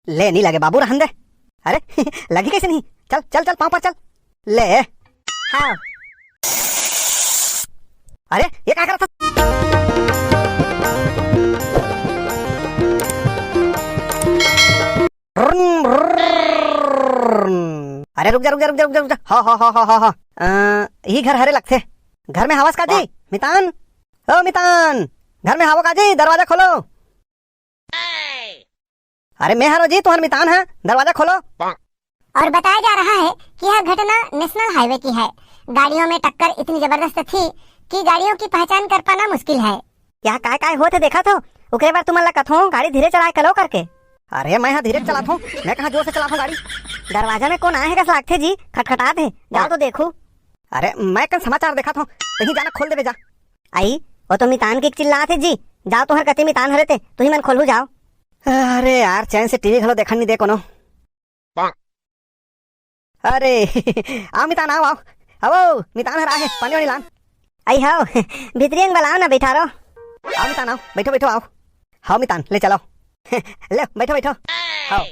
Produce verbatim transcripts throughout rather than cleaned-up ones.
ले, नहीं लगे बाबू, रहन दे। अरे, लगी कैसे नहीं? चल, चल, चल, पाँव पर चल। ले। हाँ। अरे, ये का करत हस? अरे, रुक जा, रुक जा, रुक जा, रुक जा, रुक जा। हाँ, हाँ, हाँ, हाँ, हाँ, हाँ। अ, यही घर हरे लगथे। घर में हवस का जी? मितान? ओ मितान, घर में हवो का जी? दरवाजा खोलो। अरे मैं हरो जी, तुहर मितान है, दरवाजा खोलो। और बताया जा रहा है कि यह घटना नेशनल हाईवे की है। गाड़ियों में टक्कर इतनी जबरदस्त थी कि गाड़ियों की पहचान कर पाना मुश्किल है। यहाँ काय काय होत हे देखत हो, ओकरे बर तुमन ला कथों गाड़ी धीरे चलाए कलो करके। अरे मैं हा धीरे चलात हूँ, मैं कहाँ जोर से चलात हूँ गाड़ी। दरवाजा में कौन आए हे कस लागथे जी, खटखटात हे, जाओ तो देखू। अरे मैं कन समाचार देखत हूँ, कहीं जाना खोल देबे जा। आई, वो तो मितान के चिल्लात हे जी, जाओ तुहर कति मितान हरे ते, तुही मन खोलहू जाओ। अरे यार, चैन से टीवी घलो देखन नहीं दे कोनो। अरे, आओ मितान, आओ, आओ। आओ, मितान हर आहे, पानी वानी लान। आई हाव, भीतरी अंग बलाओ ना, बैठा रहो। आओ मितान, आओ, बैठो, बैठो, आओ। हाव मितान, ले चलो। ले, बैठो, बैठो। हाव।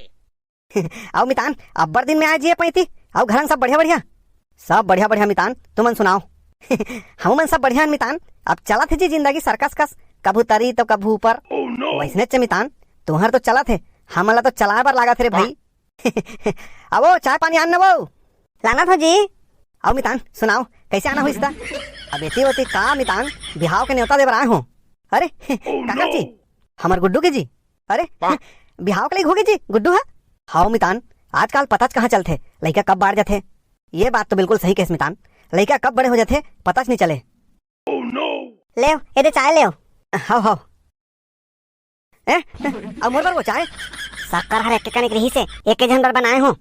आओ मितान, अब्बड़ दिन में आए जी पैती। आओ, घर में सब बढ़िया, बढ़िया? सब बढ़िया, बढ़िया मितान, तुमन सुनाओ? हमू मन सब बढ़िया हन मितान। अब चलत हे जी जिंदगी सर्कस कस, कभू तरी तो कभू ऊपर। वैसने च मितान, तुहर तो चलत हे, हमन ला तो चलाए बर लागत हे रे भाई। अबो, चाय पानी आन न वो। लानत हो जी। अउ मितान, सुनाओ, कैसे आना होइस ता? अब एती ओती का मितान, बिहाव के नेवता दे बर आए हो? अरे, काकर जी? हमर गुड्डू के जी? अरे, बिहाव के लइक होगे जी, गुड्डू हा? हाव मितान, आजकल पताच कहाँ चलथे, लइका कब बाढ़ जाथे। ये बात तो बिल्कुल सही कहेस मितान, लइका कब बड़े हो जाथे, पताच नहीं चले। लेव, एदे चाय लेव। हाव, हाव। ए, अउ मोर बर वो चाय? शक्कर हर एक कनिक रहिस हे, एक झन बर बनाए हो। अ,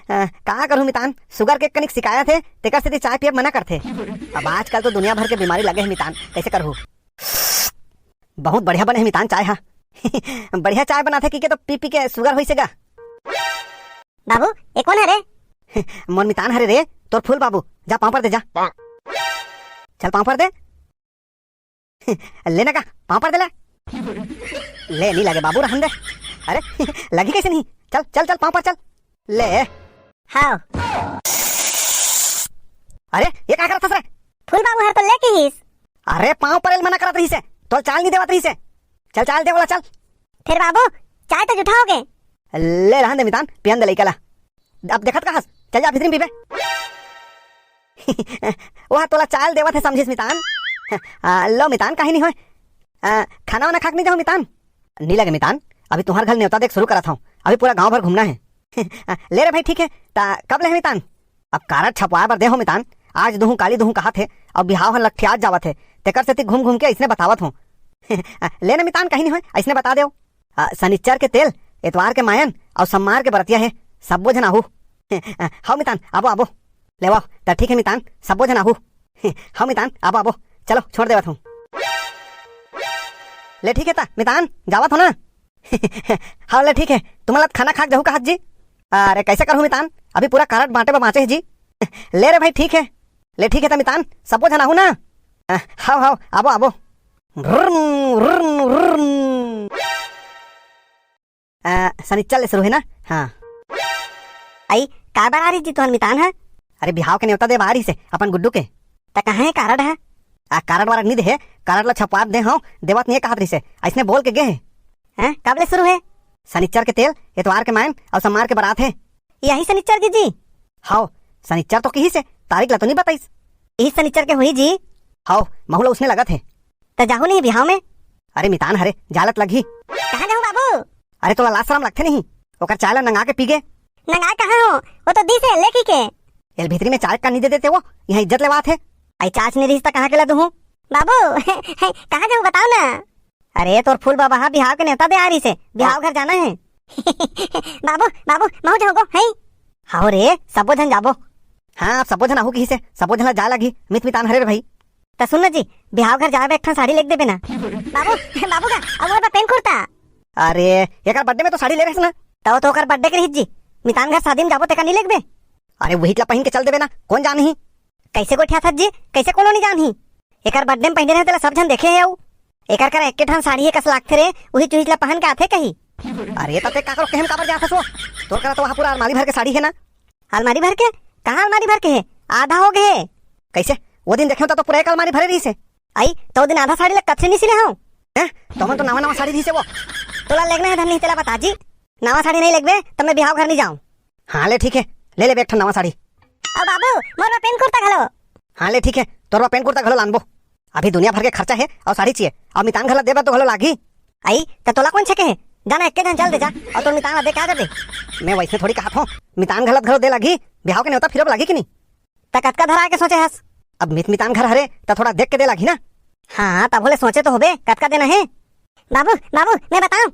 का करूं मितान, सुगर के कनिक शिकायत हे, तेकर सेती चाय पियब मना करथे। अब आजकल तो दुनिया भर के बीमारी लगे हे मितान, कैसे करहू? बहुत बढ़िया बने हे मितान चाय हा। बढ़िया चाय बनाथे कहिके तो पी पी के सुगर होइस हे गा। बाबू, ये कोन हरे? मोर मितान हरे रे, तोर फूल बाबू, जा पाँव पर दे जा। चल पाँव पर दे। लेना का, पाँव पर दे ले। ले, नहीं लगे बाबू, रहन दे। अरे, लगी कैसे नहीं? चल, चल, चल, पाँव पर चल। ले। हाव। अरे, ये का करत हस रे? फूल बाबू हर तो ले किहिस। अरे, पाँव परे ल मना करत रहिस हे, तोला चाय ल नहीं देवत रहिस हे। चल, चाय ल दे ओला, चल। फेर बाबू, चाय तो जूठा होगे। ले, रहन दे मितान, पियन दे लइका ला। अब देखत का हस, चल जा भीतरी में पीबे। ओहा तोला चाय ल देवत हे, समझिस मितान। आ, लो मितान, काहे नहीं होय। आ, खाना वाना खा के नहीं जाहू मितान? नहीं लगे मितान, अभी तुहर घर नेवता दे के शुरू करत हूँ, अभी पूरा गांव भर घूमना हे। आ, ले रे भाई, ठीक हे, ता कब ले हे मितान? अब कारड छपवाए बर दे हो मितान, आज दुहूं काली दुहूं कहत हे, अब बिहाव ह लठियात जावत हे, तेकर सेती घूम घूम के अइसने बतावत हूँ। आ, ले न मितान, कहीं नहीं होय, अइसने बता देव। आ, सनिच्चर के तेल, एतवार के मायन अउ सम्मार के बरतिया हे, सब्बो झन आहू। आ, हव मितान, आबो, आबो। ले वाह, त ठीक हे मितान, सब्बो झन आहू। हव मितान, आबो, आबो। चलो, छोड़ देवत हूँ। ले ठीक हे त, मितान, जावत हो ना? हव, ले ठीक हे, तुमन ला खाना खा के जाहू कहत जी। अरे, कैसे करहूँ मितान, अभी पूरा कारड बांटे बर बांचे हे जी। ले रे भाई, ठीक हे, ले ठीक हे त मितान, सब्बो झन आहू ना? हव, हव, आबो, आबो। रुर्र, रुर्र, रुर्र। आ, सनिच्चर ले शुरू हे ना? हाँ। आई, का बर आ रहिस जी तुहर मितान ह? अरे, बिहाव के नेवता दे बर आ रहिस हे, अपन गुड्डू के। त कहाँ हे कारड ह? आ, कारड वारड नी दे हे, कारड ला छपवा दे हव, देवत नहीं कहत रहिस हे, अइसने बोल के गे हे। हैं, कब ले शुरू हे? सनिच्चर के तेल, एतवार के मायन अउ सम्मार के बरात हे। यही सनिच्चर के जी? हव, सनिच्चर तो किहिस हे, तारीख ला तो नी बताइस। यही सनिच्चर के होही जी? हव, महू ला उसने लगत हे। त जाहू नहीं बिहाव में? अरे मितान हरे, जालत लगही। कहाँ जाहूँ बाबू? अरे तोला लाज शरम लगथे नहीं? ओकर चाय ला नंगा के पी गे। नंगा कहाँ हो? वो तो दिस हे, लेके के। एल भीतरी में चाय का नहीं दे देते वो, यहाँ इज्जत लेवात हे। आई चाच नहीं रहिस त कहाँ के ला दूहूँ? बाबू, कहाँ जाहूँ बताओ ना। अरे तोर फूल बाबा हा बिहाव के नेवता दे आ रहिस हे, बिहाव घर जाना हे। बाबू, बाबू, महू जाहूँ गो, हैं? हाव रे, सब्बो झन जाबो। हाँ, अब सब्बो झन आहू किहिस हे, सब्बो झन ला जाय लागही, मित मितान हरे रे भाई। त सुन ना जी, बिहाव घर जाय बर एक ठन साड़ी लेके देबे ना। बाबू, बाबू का, अब ओकर बर पेन कुर्ता। अरे, एकर birthday में तो साड़ी ले रहिस ना। त वो तो ओकर birthday के रहिस जी, मितान घर शादी में जाबो तेकर नहीं लेगबे। अरे, वही ला पहिन के चल देबे ना, कौन जानही? कैसे गोठियाथस जी, कैसे कोनो नहीं जानही? एकर birthday में पहिने रहे तेला सब झन देखे हे अउ। एकर करा एक्के ठन साड़ी हे कस लागथे रे, उही चुहिच ला पहन के आथे कही। अरे, त ते काकरो कहे म काबर जात हस वो? तोर करा तो वहाँ पूरा अलमारी भर के साड़ी हे ना। अलमारी भर के? कहाँ अलमारी भर के हे? आधा हो गे हे। कैसे? वो दिन देखे त तो पूरा एक अलमारी भरे रहिस हे। अई, त वो दिन आधा साड़ी ला कतसे नहीं सिले हव? हैं? तो मन तो नवा नवा साड़ी रहिस हे वो। तोला लेगना हे धन नहीं तेला बता जी। नवा साड़ी नहीं लेगबे, तब मैं बिहाव घर नहीं जाऊँ। हाँ ले ठीक हे, ले लेबे एक ठन नवा साड़ी। अउ बाबू, मोर बर पेंट कुर्ता घलो। हाँ ले ठीक हे, तोर बर पेंट कुर्ता घलो लानबो। अभी दुनिया भर के खर्चा हे अउ साड़ी चाहिए, अउ मितान घला देबे तो घलो लागही। अई, त तोला कोन छेके हे? जाना एक्के झन चल दे जा, अउ तोर मितान ला दे के आ जाबे। मैं वैसे थोड़ी कहत हूँ, मितान घला घलो दे लागही, बिहाव के नेवता फिरब लागही कि नहीं? त कतका धरा के सोचे हस? अब मित मितान घर हरे, त थोड़ा देख के दे लागही ना। हाँ, तभो ले सोचे तो होबे, कतका देना हे? बाबू, बाबू, मैं बताऊं?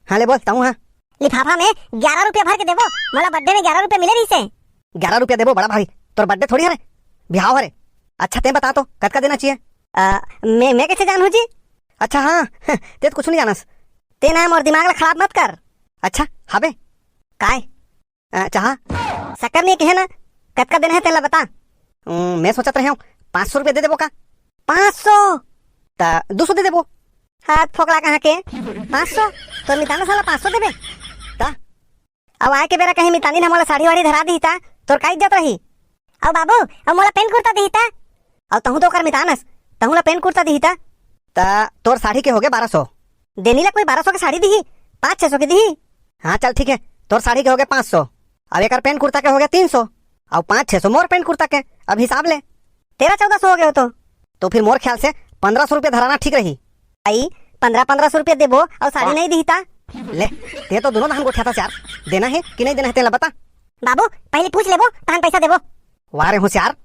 हाँ ले बोल, ताऊ हाँ। लिफाफा में ग्यारह रुपया भर के देबो, मोला बर्थडे में ग्यारह रुपया मिले रहिसे। ग्यारह रुपया देबो बड़ा भाई, तोर बर्थडे थोड़ी हरे, बिहाव हरे। अच्छा ते बता तो, कतका देना चाहिए? अ, मैं, मैं कैसे जानहूँ जी? अच्छा हाँ, ते तो कुछ नहीं जानस। ते ना मोर दिमाग ला खराब मत कर। अच्छा, हाबे। काय? अ, चाहा? शक्कर नहीं कहे ना, कतका देना हे तेला बता। हम्म, मैं सोचत रहे हूँ, पाँच सौ रुपया दे देबो का? पाँच सौ? त दू सौ दे देबो। हाथ फोकला कहाँ के? पाँच सौ? तोर मितान ला साला पाँच सौ देबे? त? अब आए के बेरा कहीं मितानी न मोला साड़ी वाड़ी धरा दिही त, तोर का इज्जत रही? अउ बाबू, अउ मोला पेंट कुर्ता दिही त? अउ तहूँ तो ओकर मितान अस, तहूँ ला पेंट कुर्ता दिही त? त तोर साड़ी के होगे बारह सौ। देनी ला कोई बारह सौ के साड़ी दिही, पाँच छह सौ के दिही। हाँ चल ठीक हे, तोर साड़ी के होगे पाँच सौ, अब एकर पेंट कुर्ता के होगे तीन सौ, अउ पाँच छह सौ मोर पेंट कुर्ता के, अब हिसाब ले। तेरह चौदह सौ होगे हो तो। तो फिर मोर ख्याल से पन्द्रह सौ रुपया धराना ठीक रही। अई, पन्द्रह पन्द्रह सौ रुपया देबो अउ साड़ी नहीं दिही त? ले, ते तो दोनों धान गोठियाथस यार, देना हे कि नहीं देना हे तेला बता। बाबू, पहली पूछ लेबो, तहन पैसा देबो। वाह रे होशियार,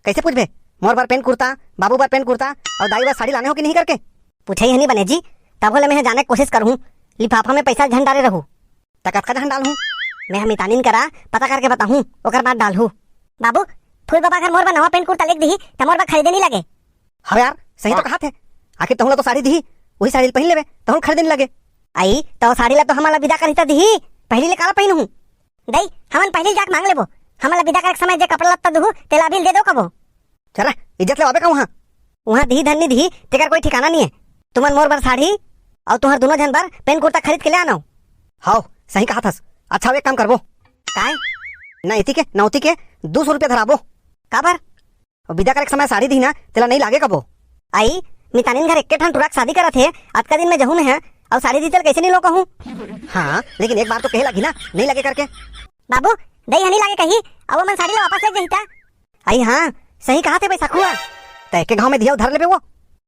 कैसे पूछबे? मोर बर पेंट कुर्ता, बाबू बर पेंट कुर्ता अउ दाई बर साड़ी लाने हो कि नहीं करके? पूछे ही नहीं बने जी, तभो ले मैं जाने के कोशिश करहूँ, लिफाफा में पैसा झन डारे रहू। त कतका झन डालहूँ? मैं ह मितानिन करा पता करके बताहूँ, ओकर बाद डालहूँ। बाबू, फूल बाबा घर मोर बर नवा पेंट कुर्ता लेके दिही, त मोर बर खरीदे नहीं लगे। हव यार, सही तो कहाथे। आखिर तहूँ ला तो साड़ी दिही, उही साड़ी ल पहिन लेबे, तहूँ खरीदे नहीं लगे। अई, त साड़ी ला तो हमन ला बिदा करही त दिही, पहिली ले काला पहिनहूँ? दई, हमन पहिली जाके मांग लेबो। हमन ला बिदा करे के समय जे कपड़ा लत्ता दुहू, तेला अभी दे दो कबो। चला, इज्जत लेवाबे का उहाँ? उहाँ दिही धन नी दिही, तेकर कोई ठिकाना नहीं हे। तुमन मोर बर साड़ी अउ तुहर दोनों झन बर पेंट कुर्ता खरीद के ले आनव। हव, सही कहाथस। अच्छा, एक काम करबो। काय? ना एती के, ना ओती के, दू सौ रुपया धराबो। काबर? अउ बिदा करे के समय साड़ी दिही ना, तेला नहीं लागे कबो। अई, मितानिन घर एक्के ठन टुरा के शादी करत हे, अतका दिन में जहूँ में हे, अउ साड़ी दिही तेला कैसे नहीं लो कहूँ? हाँ, लेकिन एक बार तो कहे लगी ना, नहीं लगे करके। बाबू, दई ह नहीं लागे कही, अउ ओमन साड़ी ला वापस ले जही त। अई हाँ, सही कहाथे बैसाखुआ। त एके घाव में दिया धर लेबे वो।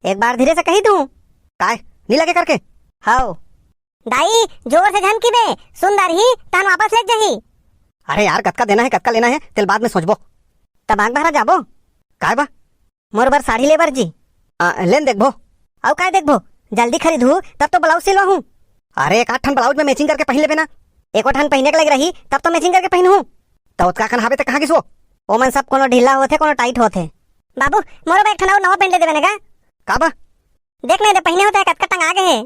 एक बार धीरे से कही दूँ। काय? नहीं लगे करके? हव। दाई, जोर से झन किबे, सुंदर ही, तहन वापस ले जही। अरे यार, कतका देना हे, कतका लेना हे, तेला बाद में सोचबो। त बाग बहरा जाबो? काय बा? मोर बर साड़ी ले बर जी। आ, लेन देखबो। अउ काय देखबो? जल्दी खरीदहूँ, तब तो ब्लाउज सिलवाहूँ। अरे, एक आध ठन ब्लाउज में मैचिंग करके पहिन लेबे ना। एको ठन पहिने के लग रही, तब तो मैचिंग करके पहिनहूँ। त ओतका कन हाबे त कहाँ गिस वो? ओमन सब कोनो ढीला होथे, कोनो टाइट होथे। बाबू, मोरो बर एक ठन अउ नवा पेंट ले देबे ने गा? का बा? देख नहीं दे, पहिने होथे, कतका टंगा गे हे।